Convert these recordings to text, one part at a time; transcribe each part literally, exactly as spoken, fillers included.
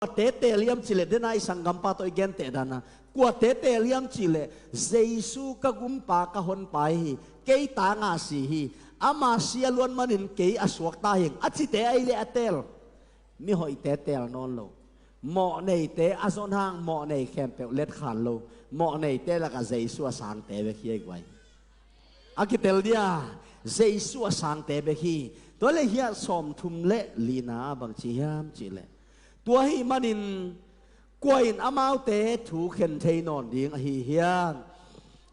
Kuate teel hiam cih leh, dena i sanggampa tawh i genteh dana, kuate teel hiam cih leh, Jesu ka gumpa ka honpa hi, kei tanga si hi, ama si a luan manin kei a suakta hi ing, a cite ahi leh a teel. Mihoihte teel nawn lo. Mawhneite a zon hang mawhnei khempeuh letkhan lo. Mawhneite lakah Jesu a sangte bek hi ei guai. A kitel dia, Jesu a sangte bek hi. Tua leh hiah sawmthum le lina bangci hiam cih leh, tua ahih manin kua in amaute thu khen thei nawn ding ahi hiam?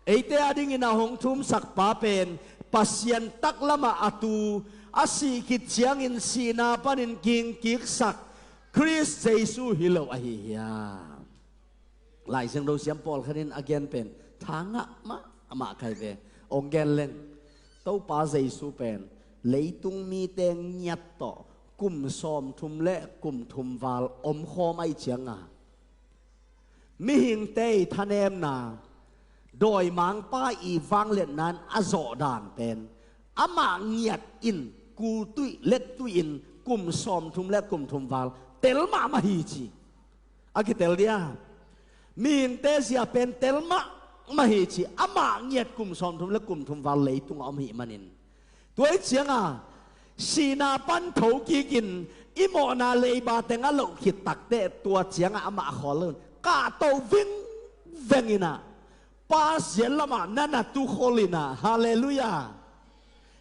Eite adingin a hong thumsakpa pen Pasian taklamah a tu, a sih khit ciangin sihna panin kingkiksak Khrist Jesu hi lo ahi hiam? Laisiangtho siam pawlkhat in a gen pen tha ngah mahmah kai ve. Hong gen leng, Topa Jesu pen leitung mite ngiat tawh kum sawmthum le kum thum val omkhawm ahih cianga, mihingte i thanemna, dawimangpa i vangliatna in a zawhdan pen amah ngiat in kultuih lettuih in kum sawmthum le kum thum val tel mahmah hi ci. A kitel dia, mihingte zia pen tel mahmah hi ci, amah ngiat kum sawmthum le kum thum val leitungah om ahih manin. Tua ahih cianga sihna pan thokikin i mawhna leiba teng a loh khit takteh tua ciangah amah a khawl lo in kahto vingveng inah, Pa sial lamah na na tukhol inah, halleluiah.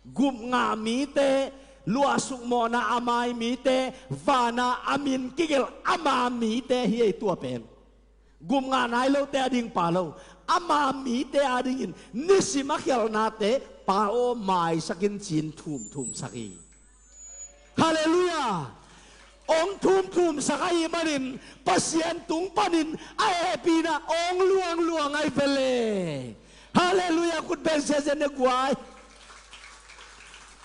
Gupngah mite, luahsuk mawhna a mai mite, vana a min kigelh ama mite hi ei tua pen. Gupngah nai lote ading pha lo, ama mite adingin nisim a khialhnate Pa aw maisakin ci-in thumthumsak hi. Halleluiah. Hong thumthumsak ahih manin Pasian tung panin a hehpihna hong luangluang ahi vele. Halleluiah. Khut beng ziazia ne guai.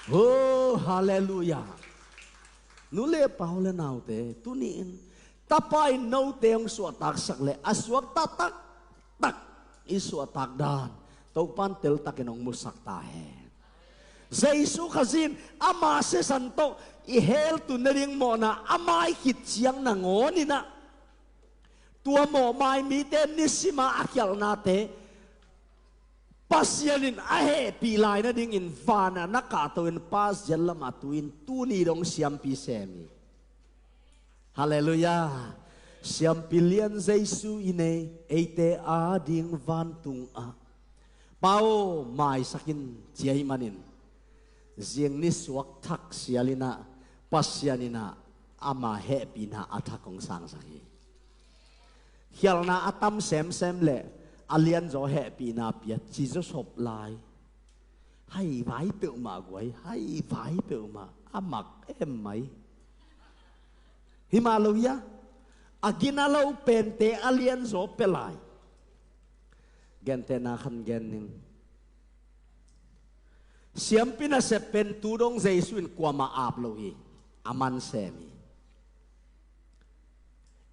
Oh, halleluiah. Nu le pa u le naute, tuni-in Tapa in note hong suahtaksak le a suakta taktak i suahtak dan Topan teltakin hong musak ta hen. Jesu Khazih in ama sisan tawh i hell tun nading mawhna a mai khit ciang nangawn inah, tua mawhmai mite nisima a khialhnate Pasian in a hehpih lai nadingin vana na kahto in Pa sial lamah tu-in tuni dong siampi sem hi. Halleluiah. Siampi lian Jesu i nei, eite ading vantungah Pa aw maisakin ci ahih manin, zing nisuak thak sial inah Pasian inah ama hehpihna a thak hong sangsak hi. Khialhna a tam semsem le a lianzaw hehpihna pia ci zawsop lai. Haivai peuhmah guai, haivai peuhmah, a mak em mai. Hi mah lo hia, a gina lo pente a lianzaw pia lai. Gentehna khat gen ning. Siampi nasep pen tu dong Jesu in kuamah ap lo hi, a man sem hi.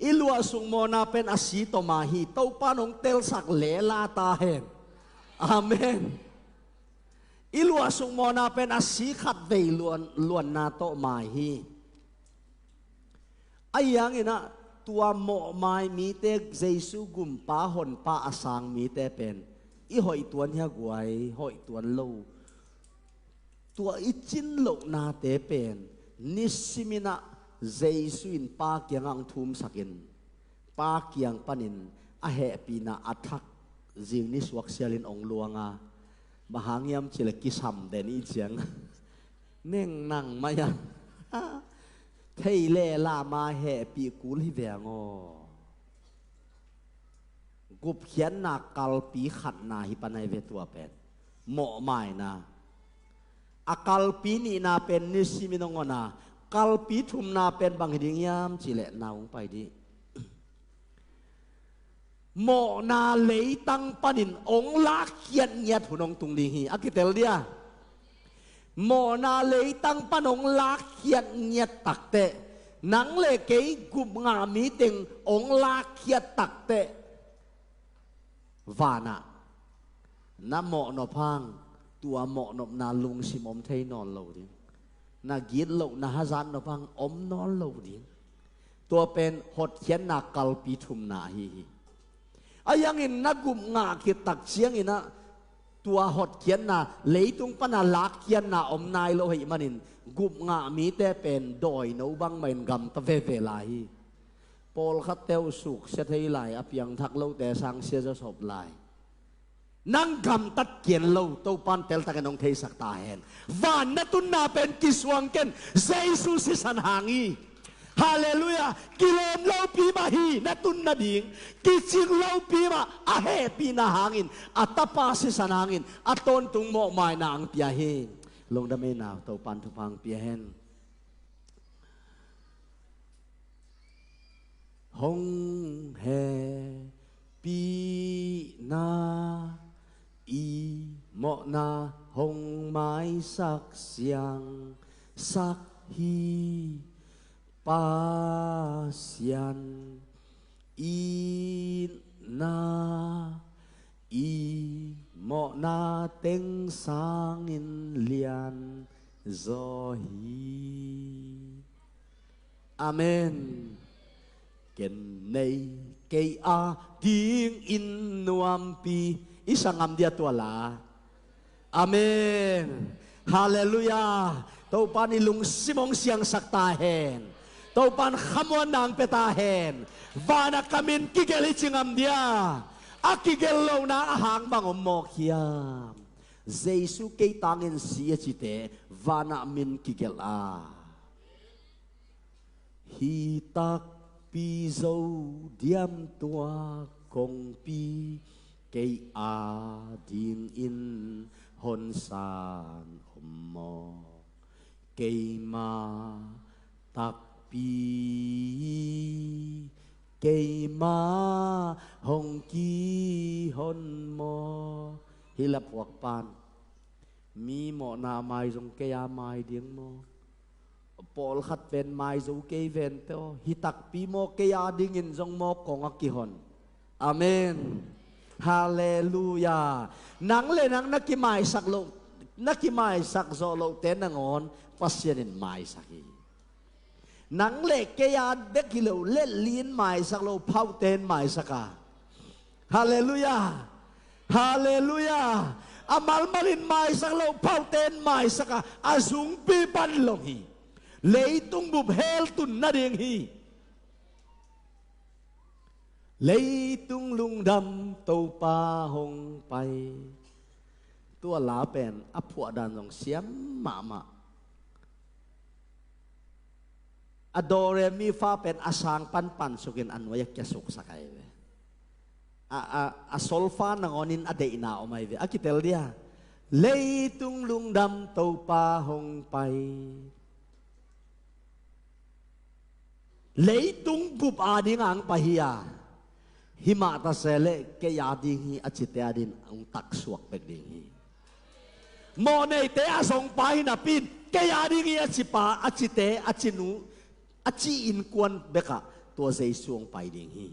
I luahsuk mawhna pen a si tawh mai hi, Topan hong telsak lela ta hen. Amen. I luahsuk mawhna pen a si khatvei luan, luanna tawh mai hi. Ahi hangin ah tua mawhmai mite, Jesu gumpa honpa a sang mite pen i hoih tuan hia guai, hoih tuan lo. Tua i cin lohnate pen nisimin ah Jesu in Pa kiangah hong thumsakin, Pa kiang panin a hehpihna a thak zing nisuak sialin hong luanga. Bang hang hiam cih leh kisam den i ciang neng nang mai a thei le lama hehpih kul hi veng aw. Gupkhiatna kalpi khatna hi pan ahi ve tua pen. Mawhmaina. A kalpi nihna pen nisimin hong on a, kalpi thumna pen bang hi ding hiam cih leh nau hong pai dih. Mawhna leitang panin hong lakkhiat ngiat hun hong tung ding hi. A kitel dia. Mawhna leitang pan hong lakkhiat ngiat takteh, nang le kei gupngah miteng hong lakkhiat takteh, vanah na mawhnop hang tua mawhnopna lungsim om thei nawn lo ding. Na gitlohna hazatnop hang om nawn lo ding. Tua pen hotkhiatna kalpi thumna ahi hi. Ahi hangin na gupngah khit tak ciangin ah tua hotkhiatna, leitung pana lakkhiatna om nai lo ahih manin gupngah mite pen dawino bangmah in gamta veve lai hi. Pawlkhatte uh suksia thei lai, a piangthak lote sang sia zaw sop lai. Nang gamtat kian lo, Topan teltakin hong theisak ta hen. Van na tunna pen kisuang ken, Jesu sisan hang hi. Halleluiah. Kilawm lopi mah hi na tunna ding. Kicing lopi mah a hehpihna hangin, a Tapa sisan hangin, a tawntung mawhmaina hong pia hi. Lungdam ei, na Topan thupha hong pia hen. Hong hehpihna, i mawhna hong maisak siangsak hi. Pasian itna, i mawhna teng sangin lian zaw hi. Amen. Ken nei kei a dingin nuampi. I sa ngam dia tua la? Amen. Halleluiah. Topan i lungsim hong siangsak ta hen. Topan khamuanna hong pia ta hen. Vana ka min kigelh i ci ngam dia? A kigelh lohna a hang bang om mawk hiam? Jesu kei tangin si a cite vana min kigelh a, hi takpi zo diam tua kongpi, kei a dingin honsan om maw? Keima takpi, keima hong kihon maw? Hih la phuak pan, mi mawhna mai zong kei a mai ding maw? Pawlkhat pen mai zo kei vente aw, hi takpi maw, kei a dingin zong maw kong a kihon. Amen. Halleluiah. Nang le nang na kimaisak loh, na kimaisak zawh lohte nangawn Pasian in maisak hi. Nang le kei a bek hi lo, letli in maisak lo, phaute in maisak a. Halleluiah. Halleluiah. A malmal in maisak lo, phaute in maisak a, a zungpi pan long hi. Leitung bup hell tun nading hi. Leitung lungdam Topa hong pai. Tua la pen a phuah dan zong siam mahmah. A do re mi fa pen a sang pan pansukin a nuai a kia suksak ahi ve. A, a, a solfa nangawnin a deihna om ahi ve. A kitel dia. Leitung lungdam Topa hong pai. Leitung bup a ding ang pai hi a, himah ta se leh kei a ding hi a cite a ding ang taksuak bek ding hi. Mawhneite a zongpa hi napi in kei a ding hi a cipa, a cite, a cinu, a ci innkuan bekah tua Jesu hong pai ding hi.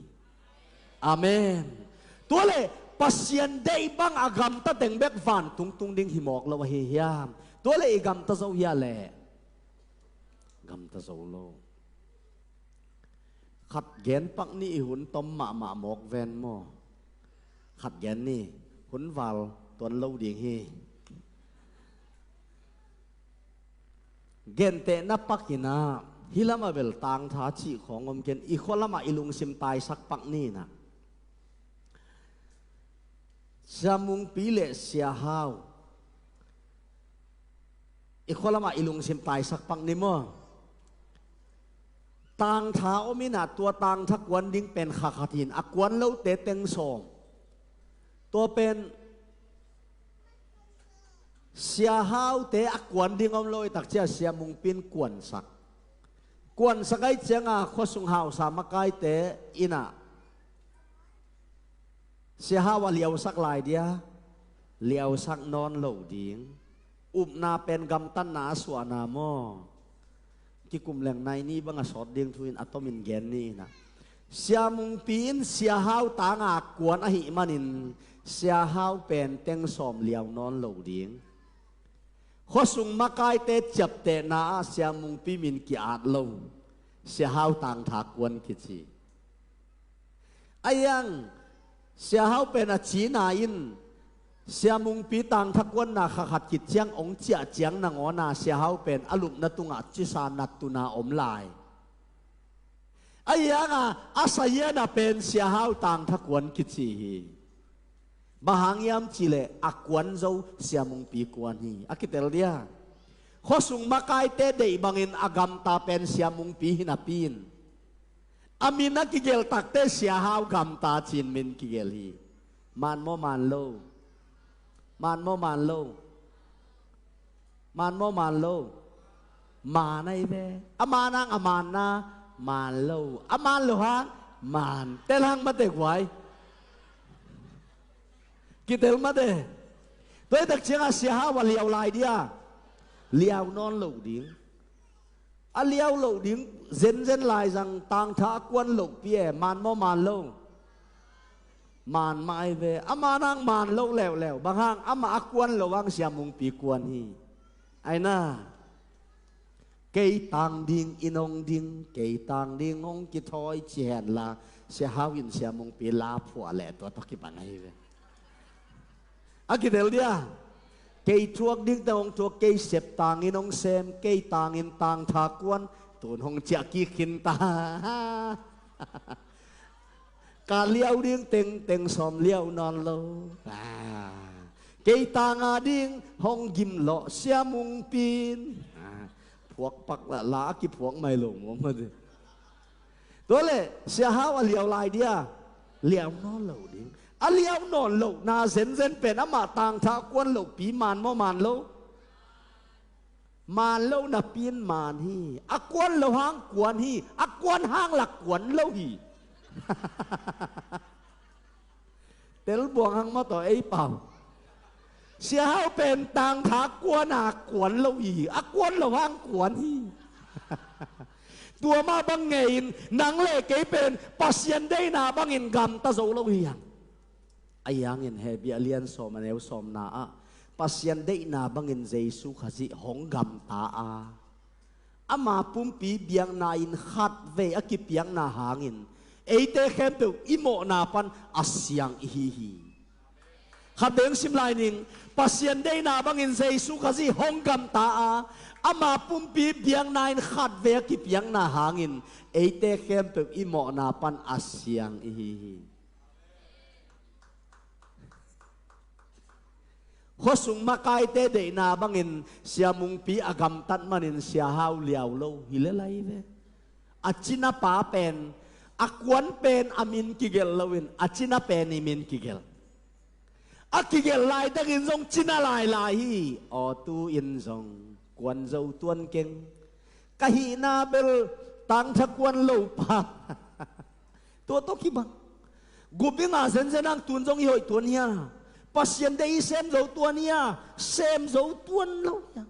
Amen. Tua leh Pasian deih bang a gamta teng bek vantung tung ding hi mawk lo ahi hiam? Tua leh i gamta zo hia leh? Gamta zo lo. Khat gen pak ni, i hun tom mahmah mawk ven maw? Khat gen ni, hun val tuan lo ding hi. Gentehna pakin ah, hih lamah bel tangtha cih khawng om ken, i khua lamah i lungsim taisak pak ni in ah. Sia Mungpi le Sia Hau. I khua lamah i lungsim taisak pak ni maw? Tangtha om in ah, tua tangtha kuan ding pen kha khat hi in, a kuan lote teng sawm. Tua pen Sia Haute a kuan ding om lo i tak ciang Sia Mungpi in kuansak. Kuansak ahih ciangin khuasung hausa makaite in ah, Sia Hau a liausak lai dia, liausak nawn lo ding. Upna pen gamtatna a suahna maw? Kikum leng nai ni bang a sawt ding thu in a tomin gen ni in ah. Sia Mungpi in Sia Hau tanga kuan ahih manin Sia Hau pen teng sawm liau nawn lo ding. Khuasung makaite ciaptehna ah Sia Mungpi min ki-at lo. Sia Hau tangtha kuan kici. A iang Sia Hau pen a cina in Sia Mungpi tangtha kuanna kha khat khit ciang ong ciah ciang nangawna Sia Hau pen a lupna tungah cisa nattuna om lai. A ianga a saziana pen Sia Hau tangtha kuan kici hi. Bang hang hiam cihleh a kuan zo Sia Mungpi kuan hi. A kitel dia. Khuasung makaite deih bangin a gamta pen Sia Mungpi hi napi in, a min a kigelh takte Sia Hau gamta cin min kigelh hi. Man maw man lo? Man maw man lo? Man maw man lo? Man ahi ve. A man hang a manna man lo. A man lo hang man. Tel hang mate guai. Kitel mate. Tua hi tak ciangah Sia Hau a liau lai dia. Liau nawn lo ding. A liau lo ding zenzen lai zang tangtha a kuan lo pi e. Man maw man lo? Man mah ahi ve. A man hang man lo leuleu. Bang hang amah a kuan lo hang Sia Mungpi kuan hi. Aina. Kei tang ding in hong ding, kei tang ding hong kithawi ci henla, Sia Hau in Sia Mungpi la phuah leh tua tawh kibang ahi ve. A kitel dia. Kei thuak ding teng hong thuak, kei sep tangin hong sem, kei tangin tangtha kuan, tun hong ciah kik khin ta. Ka liau ding tengteng sawm liau nawn lo. Ah. Kei tanga ding hong gimlawh Sia Mungpi in. Ah. Phuak pak la, la a kiphuak mai lo maw mate. Tua leh Sia Hau a liau lai dia. Liau nawn lo ding. A liau nawn lo na zenzen pen amah tangtha kuan lo pi man maw man lo? Man lo napi in man hi. A kuan lo hang kuan hi. A kuan hang la kuan lo hi. Tel buang hang maw tawh ei pau. Sia Hau pen tangtha kuana kuan lo hi. A kuan lo hang kuan hi. Tua mah bang ngei in nang le kei pen Pasian deihna bangin gamta zo lo hi hang. A iangin Hebru a lian sawm a neu sawmna ah Pasian deihna bangin Jesu Khazih hong gamta a, ama pumpi biakna in khatvei a kipiakna hangin eite khempeuh i mawhna pan a siang i hi hi. Khat beng sim lai ning. Pasian deihna bangin Jesu Khazih hong gamta a, ama pumpi biakna in khatvei a kipiakna hangin eite khempeuh i mawhna pan a siang i hi hi. Khuasung makaite deihna bangin Sia Mungpi a gamtat manin Sia Hau liau lo hi le lai ve. A cina pa pen, a kuan pen a min kigelh loin a cina pen i min kigelh. A kigelh laitakin zong cina lailai hi. Aw tu in zong kuan zo tuan keng. Ka hihna bel tangtha kuan lo pa. Tua tawh kibang. Gupinga zenzen ang tun zong i hoih tuan hia? Pasian deih i sem zo tuan hia? Sem zo tuan lo hia?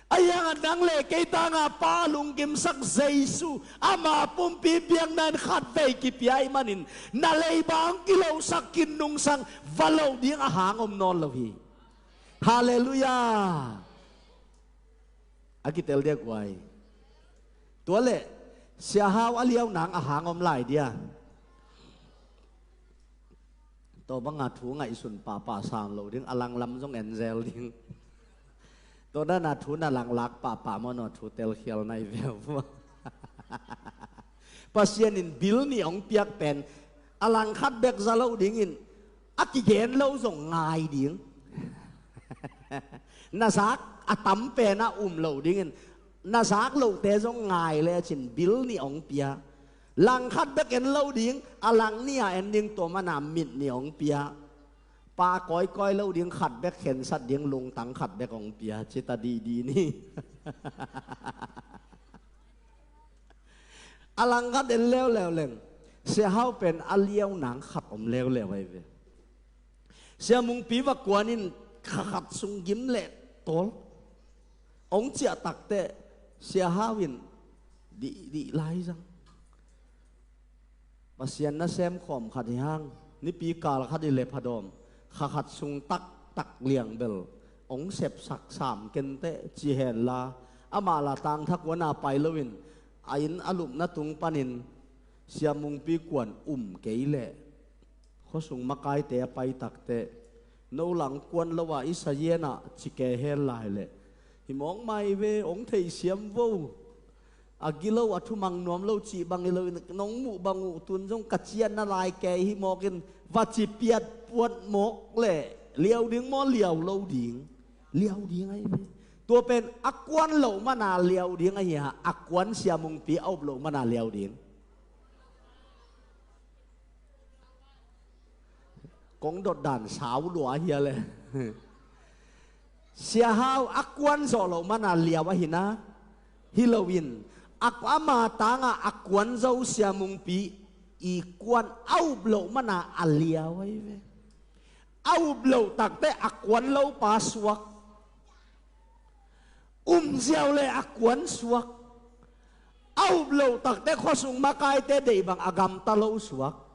A iangah nang le kei tanga pa a lungkimsak Jesu ama pumpi biakna in khatvei kipia i manin na leiba ang kilosak kinungsang va lo ding a hang om nawn lo hi. Halleluiah. A kitel dia guai. Tua leh Sia Hau a liau nang a hang om lai dia. Tua banga thu ngaihsun pahpah sam lo ding, a langlam zong en zel ding. Tua dana thu na langlak pahpah maw, na thu telkhial na i veu. Pasian in bil nih hong piak pen a langkhat bek za lo dingin a kigen lo zong ngai ding. Na zak a tam pen a um lo dingin na zak lohte zong ngai lecin bil nih hong pia. Langkhat bek en lo ding, a lang nih a en ding, tua mana mit nih hong pia. Pa kawikawi lo ding, khat bek khensat ding, lungtang khat bek hong pia, cita dihdih ni. A langkhat en leuleu leng Sia Hau pen a liau nang khat om leuleu ahi ve. Sia Mungpi va kuanin kha khat sung gim le tawl hong ciah takteh Sia Hau in dihdih lai zang. Pasian nasem khawm khat hi hang, nipi kal khat hi le phadawm, kha khat sung taktak liang bel hong sepsak sam kenteh ci henla, amah la tangtha kuana pai loin A inn a lupna tung panin Sia Mungpi kuan um kei leh khuasung makaite a pai takteh, no lang kuan lo a i sa yenah ci kei hen lai leh, hi mawk mai ve, hong theisiam vo. A gilo a thumang nuam lo cih bang hi loin nong muh bang uh tun zong ka cianna lai kei hi mawkin va ci piat puat mawk leh liau ding maw, liau lo ding? Liau ding ahi ve. Tua pen a kuan loh mana liau ding ahi a, a kuan Sia Mungpi a up loh mana liau ding. Kong dot dan sau lua hia le. Sia Hau a kuan zawh loh mana liau ahi na, hi loin a, ama tangah a kuan zo Sia Mungpi i kuan a up loh mana a liau ahi ve. A up loh takteh a kuan lo pa suak. Um ziau le a kuan suak. A up loh takteh khuasung makaite deih bang a gamta lo suak.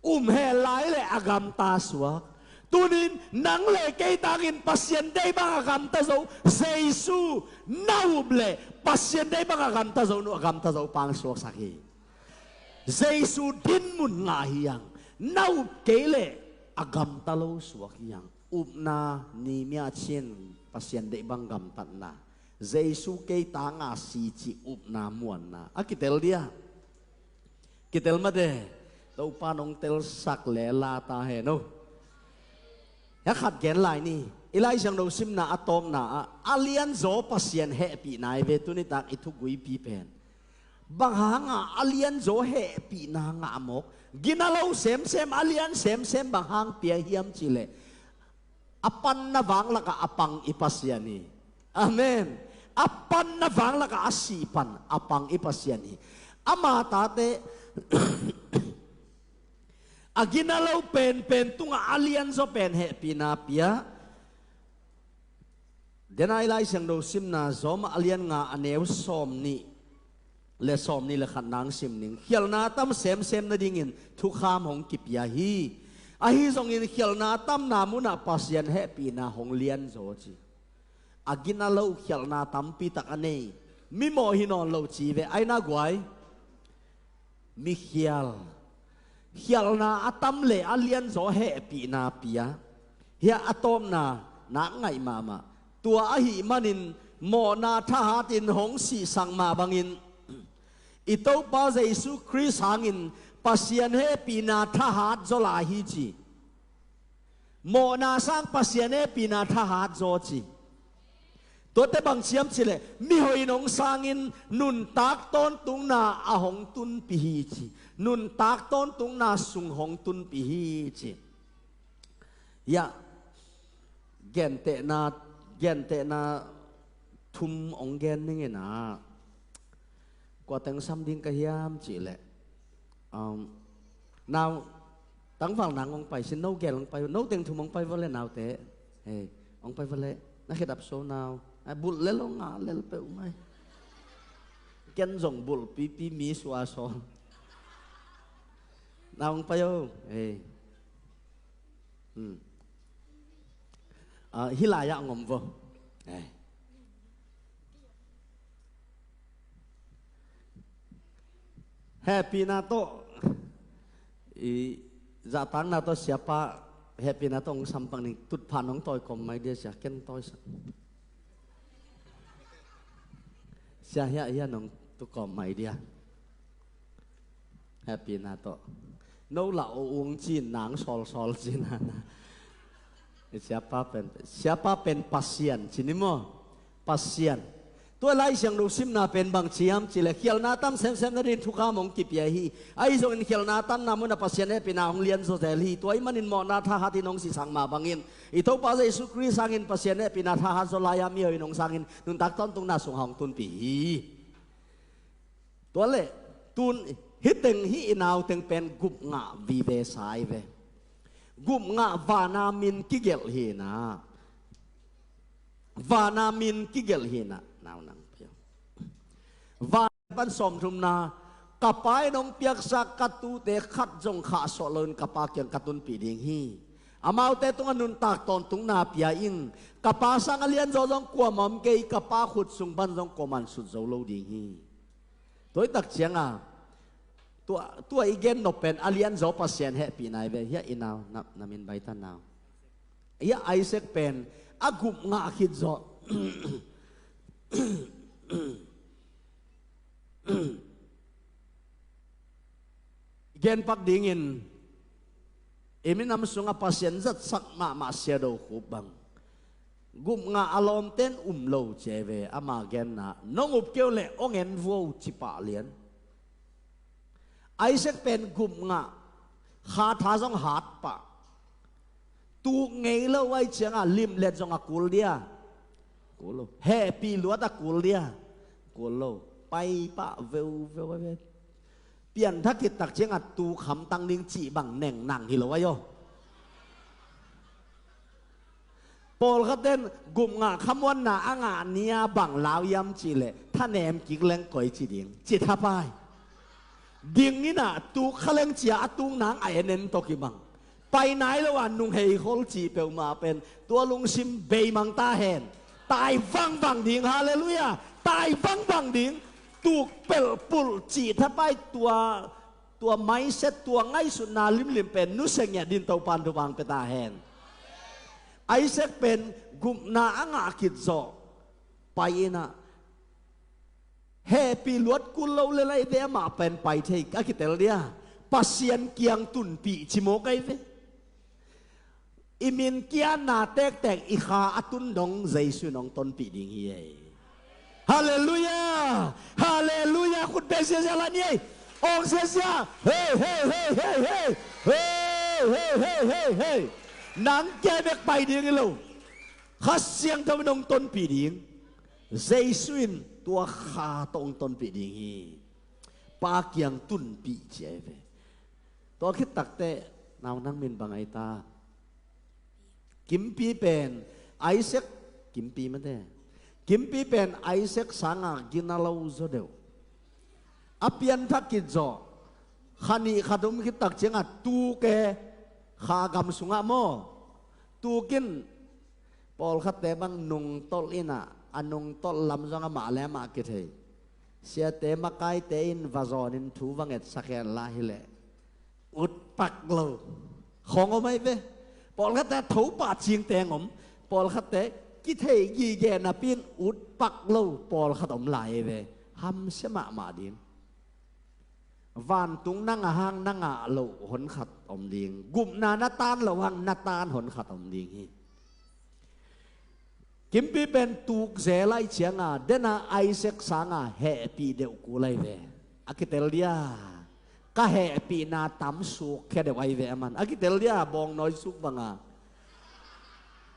Um heh lai le a gamta suak. Tunin nang le kei tangin Pasian deih bang a gamta zo, Jesu na up le Pasian deih bang a gamta zo, nu a gamta zo pang suaksak hi. Jesu dinmun ngah hi ang. Na up kei le a gamta lo suak hi ang. Upna ni mia chin Pasian deih bang gamtatna. Jesu kei tanga si ci upna muanna a kitel dia. Kitel mate. Topa nong telsak le la ta hen o. Hia khat gen lai ni. I Lai Siangtho simna a tawpna ah a lianzaw Pasian hehpihna i ve, tunitak i thuguipi pen. Bang hanga a lianzaw hehpihna ngah mawk? Gina lo semsem, a lian semsem bang hang pia hiam cihleh, a panna vanglakah a pang i Pasian hi. Amen. A panna vanglakah a sih pan a pang i Pasian hi. Ama tate a gina lo penpen tungah a lianzaw pen hehpihna pia. Dena i Lai Siangtho simna Rom a lian nga a neu sawm nih le sawm nih le khat nang sim ning. Khialhna tam semsem nadingin thukham hong kipia hi. Ahi zongin khialhna tamna munah Pasian hehpihna hong lianzaw ci. A gina lo khialhna tampi tak a nei, mimawh hi nawn lo ci ve, aina guai. Mikhial. Khialhna a tam le a lianzaw hehpihna pia. Hia a tawpna nak ngaih mahmah. Tua ahih manin mawhna thahatin hong sihsak mah bangin i Topa Jesu Khrist hangin Pasian hehpihna thahat zaw lai hi ci. Mawhna sang Pasian hehpihna thahat zaw ci. Tuate bang ciam cileh, mihoih in hong sangin nuntak tawntungna a hong tunpih hi ci. Nuntak tawntungna sung hong tunpih hi ci. Yah, gentehna, gentehna thum hong gen ning in ah. Kua teng sam ding ka hiam cihleh, um, nau, tangval nang hong pai sin, no gel hong pai, no teng thum hong pai vawleh naute. Hei, hong pai vawleh, na khedap so nau. Ai, bulh lel hong ngah lel peuh mai. Ken zong bulh pipi mi sua sawl. Nau hong pai o. Hei. Hmm. Ah, hih lai-ah hong om vo. Eh. Hehpihna tawh, i, zahtakna tawh siapa, hehpihna tawh hong sampang ning, tutphah nong tawi kawm mai dia sia, ken tawi sa. Sia hiah hiah nong tu kawm mai dia. Hehpihna tawh. No lah o ung cin nang sawlsawl cin hana. Siapa pen, siapa pen Pasian cin i maw? Pasian. Tua Lai Siangtho simna pen bang ciam cileh, khialhna tam semsem nadin thukham hong kipia hi. Ahi zongin khialhna tamna munah Pasian hehpihna hong lianzaw zel hi. Tua ahih manin mawhna thahatin hong sihsak mah bangin i Topa Jesu Khrist hangin Pasian hehpihna thahat zaw lai-a mihoih in hong sangin nuntak tawntungna sung hong tunpih hi. Tua leh, tun, hih teng hih i nauteng pen gup ngah vive sa hi ve. Gup ngah vana min kigelh hi na. Vana min kigelh hi na. Nau nang pia. Van pan sawmthumna, ka Pa in hong piaksa ka tuute khat zong khahsuah loin ka Pa kiang ka tunpih ding hi. Amaute tungah nuntak tawntungna pia ing. Ka Pa sang a lianzaw zong kuamah om kei, ka Pa khut sung pan zong kuaman sut zo lo ding hi. Tua i tak cianga tua, tua i gen nop pen a lianzaw Pasian hehpihna hi ve. Hiah i nau na, na min baita nau. Hiah Isaac pen a gup ngah khit zawh genpak dingin i minam sungah Pasian zatsak mahmah Sia Do Khup bang gup ngah a lawmten um lo ci hi ve. Ama genna nong up kei uh leh hong en vuo ci pah lian. Isaac pen gup ngah, kha tha zong hat pah. Tuk ngei lo ahih cianga limlet zong a kul dia? Kul lo. Hehpih luat a kul dia? Kul lo. Pai pah veuveu a ve. Pianthak khit tak cianga tuk hamtang ding cih bang nengnang hi lo ahi aw. Pawlkhat ten gup ngah khamuanna a ngah ni-a bang lau hiam cih leh thanem kik leng koi ci ding, ci thapai. Ding in ah tuk kha leng ci-a a tuk nang a en en tawh kibang. Pai nai lo a nung hei khol cih peuhmah pen tua lungsim beimang ta hen. Tai vangvang ding, halleluiah. Tai vangvang ding. Tuk pelh pulh cih thapai tua, tua mindset, tua ngaihsutna limlim pen nusia ngiat dingin Topa'n thupha hong pia ta hen. Isaac pen gupna a ngah khit zawh pai in ah, hehpih luat kul lo lel ahi ve, amah pen pai thei a kitel dia? Pasian kiang tunpih ci mawk ahi ve. I min kiatna tektek i kha a tun dong Jesu in hong tonpih ding hi ei. Halleluiah! Halleluiah! Khut beng ziahziah la ni ei. Awng ziahziah. Hei, hei, hei, hei, hei. Hei, hei, hei, hei, hei. Nang kei bek pai ding hi lo. Kha Siangtho in hong tonpih ding. Jesu in tua kha tawh hong tonpih ding hi. Pa kiang tunpih ci ahi ve. Tua khit takteh nau nang min bang ahi ta? Kimpi pen Isaac, Kimpi mate. Kimpi pen Isaac sanga gina lo zaw deuh. A pianthak khit zawh kha nih khat um khit tak cianga tuk e, kha gam sungah maw. Tuk in, pawlkhatte bang nungtolh in ah, a nungtolh lam zong amah le amah kithei. Siate makaite in va zawnin thu va ngetsak hen la hileh ut pak lo khawng om ahi ve. Pawlkhatte tho pah cingteng om. Pawlkhatte kithei gige napi in ut pak lo pawlkhat om lai ahi ve. Hamsia mahmah ding. Vantung na ngah hang na ngah loh honkhat om ding. Gupna na taan loh hang na taan honkhat om ding hi. Kimpi pen tuk zel ahih cianga dena Isaac sanga hehpih deuh kul ahi ve. A kitel dia? Ka hehpihna tam sukkhia deuh ahi ve aman. A kitel dia? Bawngnawi suk banga.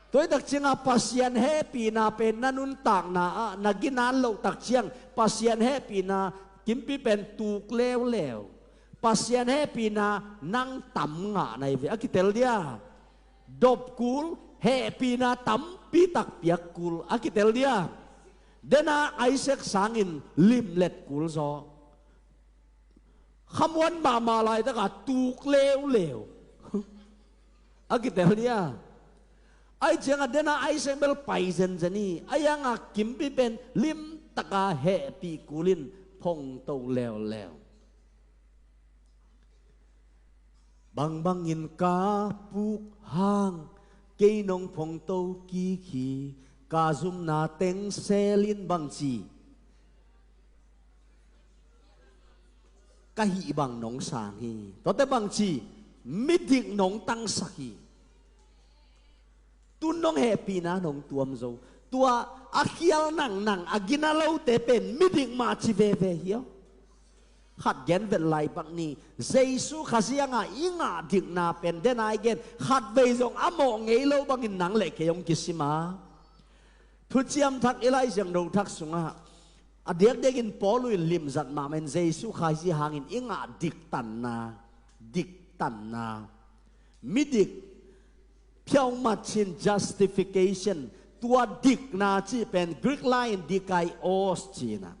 Tua i tak cianga Pasian hehpihna pen na nuntakna ah na gina'n loh tak ciang Pasian hehpihna, Kimpi pen tuk leuleu. Pasian hehpihna nang tam ngah na hi ve. A kitel dia? Dop kul, hehpihna tampi tak piak kul. A kitel dia? Dena Isaac sangin limlet kul zaw. Khamuan mahmah laitaka tuk leuleu. A kitel dia? Ahih cianga dena Isaac bel pai zenzen hi. Ahih hanga Kimpi pen limtaka hehpih kulin phongto leuleu. Bangbangin ka puk hang kei nong phongto kik hi. Ka zumna teng selin bangci, ka hih bang nong sang hi. Tuate bangci, midik nong tangsak hi. Tun nong hehpihna nong tuam zo. Tua a khial nangnang a gina lote pen midik mah ci veve hi aw. Khat gen vet lai pak ni. Jesu Khazih hanga i ngah dikna pen dena i gen khatvei zong a mawh ngei lo bangin nang le kei hong kisim a. Thuciam Thak i Lai Siangtho thak sungah a diakdiakin Paul in limzat mahmah in Jesu Khazih hangin i ngah diktanna, diktanna. Midik, phiaumat cin, justification. Tua dikna cih pen Greek lai in dikaios cihna.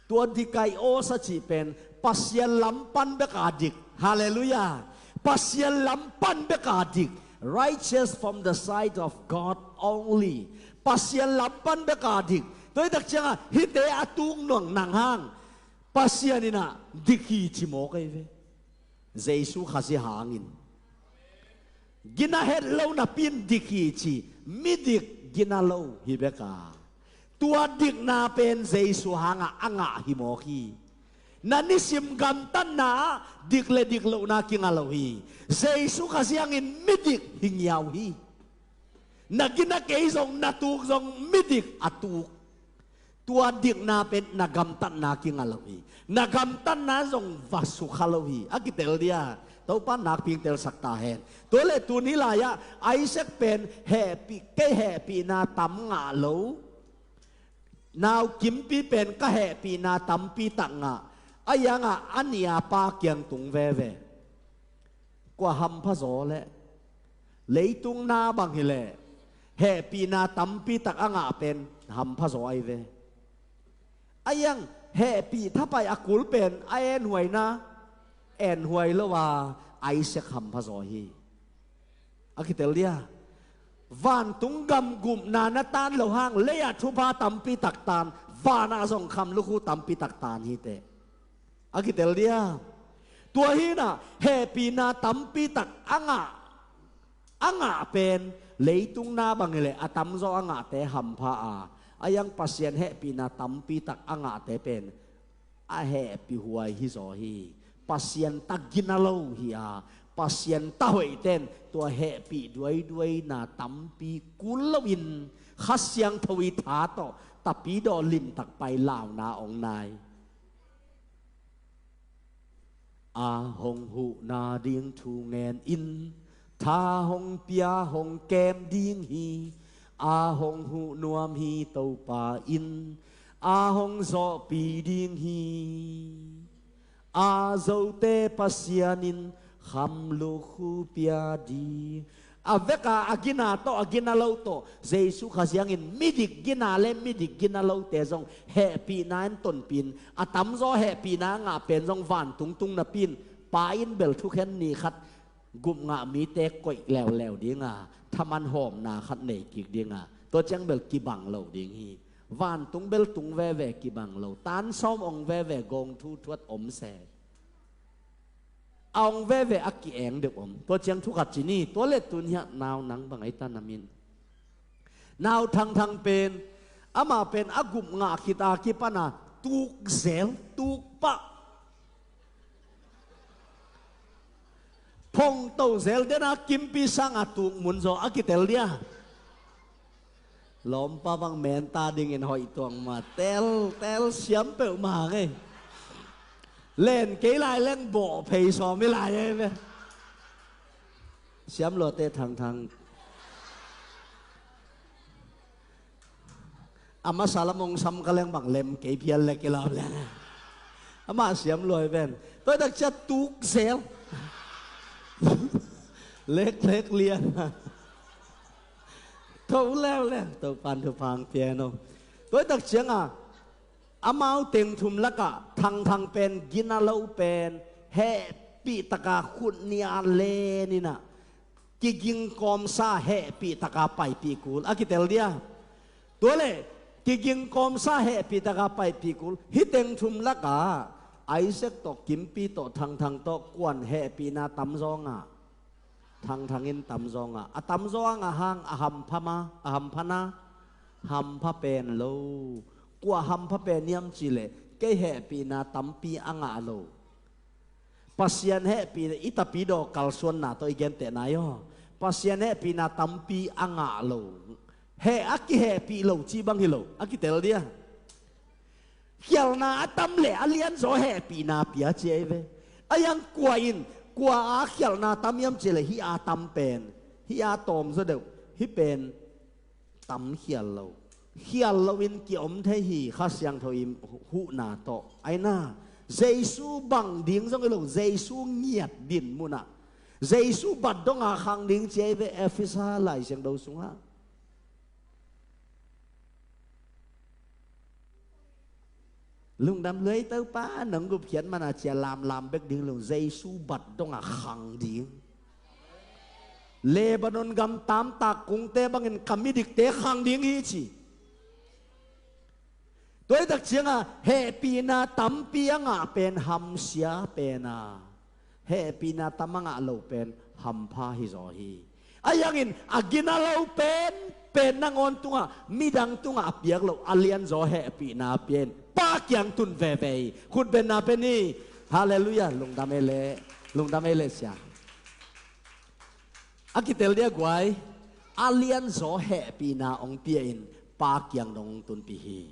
Tua dikaios a cih pen Pasian lam pan beka dik. Halleluiah. Pasian lam pan beka dik. Righteous from the sight of God only. Pasian lam pan beka dik. Tua i tak cianga hihte a tuk nuang nang hang Pasian in ah dik hi ci mawk ahi ve. Jesu Khazih hangin gina het lo napi in dik hi ci, midik gina lo hi bek a, tua dikna pen Jesu hangah a ngah hi mawk hi. Na nisim gamtatna ah dik le dik lohna kingah lo hi. Jesu Khazih hangin midik hi ngiau hi. Na gina kei zong, na tuk zong midik a tuk. Tua dikna pen na gamtatna kingah lo hi. Na gamtatna zong va sukha lo hi. A kitel dia, Topa nakpi in telsak ta hen. Tua le tuni lai-ah Isaac pen hehpih, kei hehpihna tam ngah lo. Nau Kimpi pen ka hehpihna tampi tak ngah. A iangah a nih a pa kiang tung veve. Kua hampha zaw leh, leitung na bang hileh hehpihna tampi tak a ngah pen hampha zaw ahi ve. A iang hehpih thapai a kul pen a enhuaina, enhuai lo a, Isaac hampha zaw hi. A kitel dia, vantung gam gupna na tan lo hang, lei-ah thupha tampi tak tan, vanah zong kham lukhu tampi tak tan hi teh. A kitel dia, tua hi in ah hehpihna tampi tak a ngah, a ngah pen leitung na bang hileh a tamzaw a ngahte hampha a, a iang Pasian hehpihna tampi tak a ngahte pen a hehpih huai hi zaw hi. Pasian ta gina lo hi a, Pasian ta hoihten tua hehpih duaiduaina tampi kul loin Kha Siangtho i tha tawh tapidawh limtak pai launa ong nai. A hong huhna ding thu ngen in, tha hong pia hong kem ding hi. A hong huh nuam hi Topa in, a hong zawhpih ding hi. A zote Pasian in kham lukhu pia ding. A veka a gina tawh, a gina lo tawh, Jesu Khazih hangin midik gina le midik gina lote zong hehpihna in tonpih in, a tamzaw hehpihna a ngah pen zong vantung tung napi in, Pa in bel thukhen ni khat gup ngah mite koih leuleu ding a, thaman hawmna khat nei kik ding a, tua ciang bel kibang lo ding hi. Vantung bel tung veve kibang lo, tan sawm ong veve gawng thu thuat om se. A ong veve a ki-eng deuh om. Tua ciang thu khat ci ni, tua le tun hiah nau nang bang ahi ta na min. Nau Thangthang pen, amah pen a gup ngah khit a kipan a tuk zel, tuk pah. Phongto zel den a Kimpi sang a tuk mun zaw a kitel dia. Lawmpa bang menta dingin hoih tuang mah, tel, tel siam peuhmah ngei. Len kei lai leng bawh phei sawm i lai ei ve. Siam luate Thangthang. A masa lam ong sam ka leng bang lem kei phial lek i lau leng. Amah siam luai ven. Tua tak cia tuk zel. Lek lek lian. Tho leuleu, Topan thupha pian o. Tua tak ciang a, amau teng thum lakah Thangthang pen gina lo pen hehpih taka khut nia len in a, kiging kawmsa hehpih taka paipih kul a kitel dia. Tua le, kiging kawmsa hehpih taka paipih kul. Hih teng thum lakah Isaac tawh, Kimpi tawh, Thangthang tawh kuan hehpihna tamzaw ngah? Thangthang in tamzaw ngah. A tamzaw a ngah hang a hampha ma, a hampha na, hampha pen lo. Kua hampha pen hiam cih leh kei hehpihna tampi a ngah lo. Pasian hehpihna, i tapidaw kalsuanna tawh i gentehna i aw. Pasian hehpihna tampi a ngah lo. Heh a kihehpih lo cih bang hi lo a kitel dia. Khialhna a tam le a lianzaw hehpihna pia ci ei ve. A iang kua in, kua a khialhna tam hiam cih leh hih a tam pen, hih a tawmzaw deuh, hih pen tam khial lo. Khial loin ki-om thei hi Kha Siangtho i huhna tawh. Aina, Jesu bang ding zong hi lo, Jesu ngiat din munah, Jesu bat donga khang ding ci ei ve Efesa Lai Siangtho sungah. Lungdam luai Topa, nong gupkhiat mana cia lamlam bek ding lung, Jesu bat donga khang ding. Lebanon gam tamtak kungte bangin ka midikte khang ding hi ci. Tua hi tak cianga hehpihna tampi a ngah pen hamsia pen a, hehpihna tam a ngah lo pen hampha hi zaw hi. Ahi hangin a gina lo pen pen nangawn tungah midang tungah a piak lo a lianzaw hehpihna pia in Pa kiang tun veve hi. Khutbenna pen hi. Halleluiah. Lungdam ei leh, lungdam ei leh sia. A kitel dia guai, a lianzaw hehpihna hong pia in Pa kiang dong hong tunpih hi.